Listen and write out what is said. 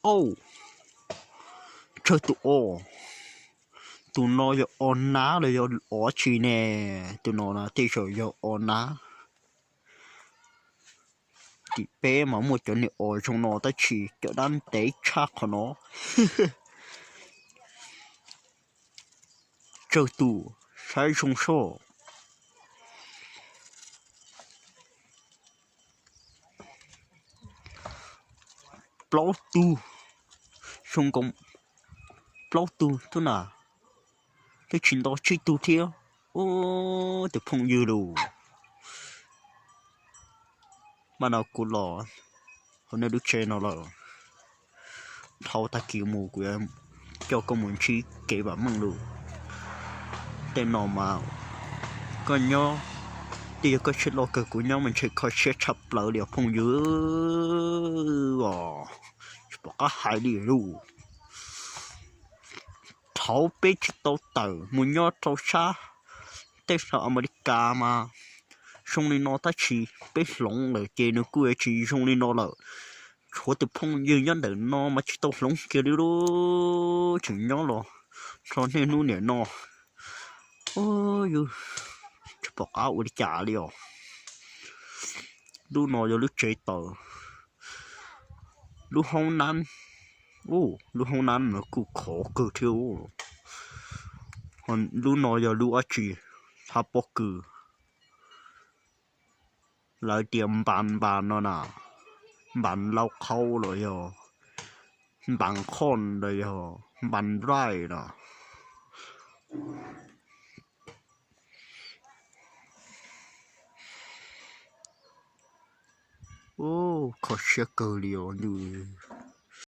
Au, tsawg tus os. Tus no yog o nab los yog o tsi ne? Tus no na tej zaum yog o nab. Tim peb mas muaj cov niag os zoo no tab sis cov dab ntev tshaj qhov no. Tsawg tus, saib zoo soj. Plaub tug, zoo nkaus plaub tug tub na, twb tsis nto tsib tug thiab. Ub, tus phooj ywg lus, mas no kuv los hauv nej lub tsev no lawm. Dhau tag kis mus kuv yuav coj koj mus ntsib kev vam meej lus. Tej no mas koj nyob, twb yog koj siab loj kawg, kuv nyob mas ntshe kho siab tshaj plaws li os phooj ywg os. Tsis pom qab hais li lus. Thaum peb tsis tau tawm mus nyob rau sab teb chaws Amelikas mas zoo li no tab sis peb hloov lawm ces nws kuj tsis zoo li no lawm. Tshuav tus phooj ywg nyob ntawm no mas tsis tau hloov kiag li lub, tseem nyob los nrog niaj hnub niam no. Ub, yus tsis pom qab ua li cas li os. Lub no yog lub tsev tawm, lub hoob nab. Ub, lub hoob nab no kuj khov kawg thiab. Lub no yog lub dab tsi, hab pob kws, lawv tias npas npas no na, npas lau qhau los yog npas qhoj los yog npas nraij no. Ub, kho siab kawg li os nws.